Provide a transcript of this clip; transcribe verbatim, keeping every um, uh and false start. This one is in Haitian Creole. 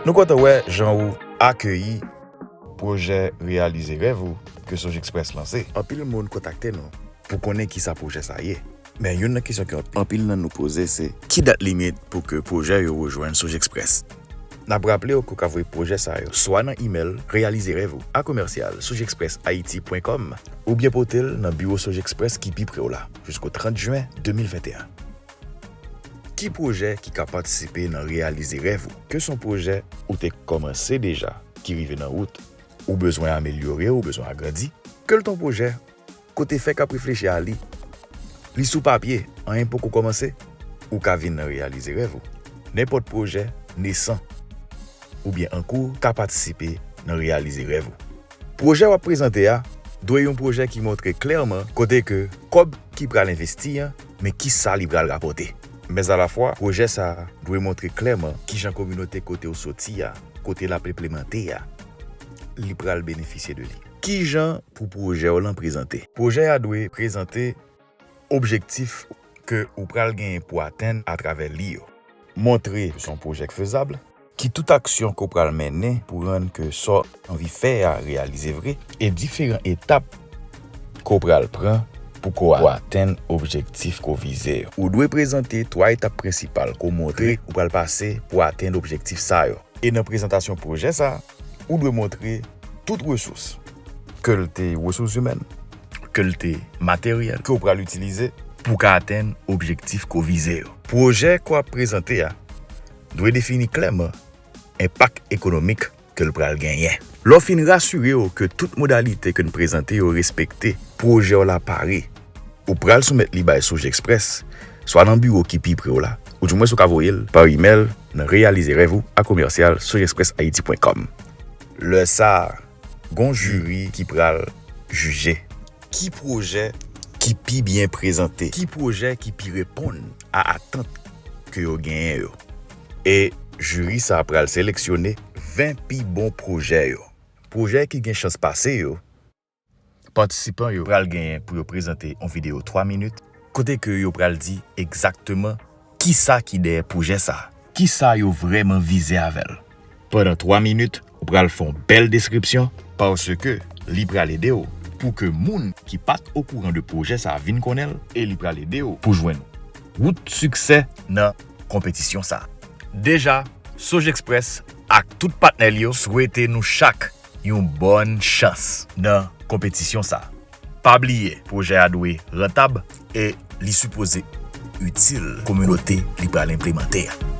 Nou kontan wè jan ou akeyi pwojè Reyalize Rèv ou ke Soj Express lanse. Anpil moun kontakte nou pou konnen kisa pwojè sa ye. Men youn nan kesyon ke anpil nan nou poze se, ki dat limit pou ke pwojè yo rejwenn Soj Express? N ap raple w ke w ka voye pwojè sa yo swa nan imèl reyalize rèv ou a komèsyal soj express haiti pwen kòm oubyen pote l nan biwo Soj Express ki pi pre w la jisko trant jen de mil venteyen. Ki pwojè ki ka patisipe nan Reyalize Rèv ou? Ke se yon pwojè ou te kòmanse deja ki rive nan wout, ou bezwen amelyore, ou bezwen agrandi, ke l te yon pwojè kote fè k ap reflechi a li. Li sou papye, anyen poko kòmanse, ou ka vin nan Reyalize Rèv ou. Nenpòt pwojè nesan oubyen an kou ka patisipe nan Reyalize Rèv ou. Pwojè w ap prezante a dwe yon pwojè ki montre klèman kote ke kòb ki pral envesti an, men kisa li pral rapòte. Mèzalafwa, pwojè sa a dwe montre klèman kijan kominote kote w soti a, kote l ap enplimante a, li pral benefisye de li. Kijan pou pwojè w lan prezante? Pwojè a dwe prezante objektif ke ou pral genyen pou atenn atravè li yo. Montre ke se yon pwojè k fezab, ki tout aksyon ke w pral mennen pou rann ke sa w anvi fè a reyalize vre, e diferan etap ke w pral pran pou ke w atenn objektif ke w vize yo. Ou dwe prezante twa etap prensipal ke w montre ou pral pase pou atenn objektif sa yo. E nan prezantasyon pwojè sa, ou dwe montre tout resous, ke l te resous imèn, ke l te materyèl, ke w pral itilize pou w ka atenn objektif ke w vize yo. Pwojè ke w ap prezante a dwe defini klèman enpak ekonomik ke l pral genyen. Lè w fin rasire w ke tout modalite ke n prezante yo respekte, pwojè w la pare. Ou pral soumèt li bay Soj Express, swa nan biwo ki pi pre w la, oudimwens ou ka voye l pa imèl nan reyalize rèv ou a komèsyal soj express haiti pwen kòm. Lè sa a, gon jiri ki pral jije ki pwojè ki pi byen prezante, ki pwojè ki pi reponn a atant ke yo genyen yo. E jiri sa a pral seleksyone ven pi bon pwojè yo. Pwojè ki gen chans pase yo, patisipan yo pral genyen pou yo prezante yon videyo twa minit, kote ke yo pral di egzakteman kisa ki dèyè pwojè sa a, kisa yo vrèman vize avè l. Pandan twa minit, ou pral fè yon bèl deskripsyon, paske li pral ede w pou ke moun ki pa t okouran de pwojè sa a vin konnen l, e li pral ede w pou jwenn wout siksè nan konpetisyon sa a. Deja, Soj Express ak tout patnè l yo swete nou chak yon bòn chans nan konpetisyon sa a. Pa bliye, pwojè a dwe rantab e li sipoze itil kominote li pral enplimante a.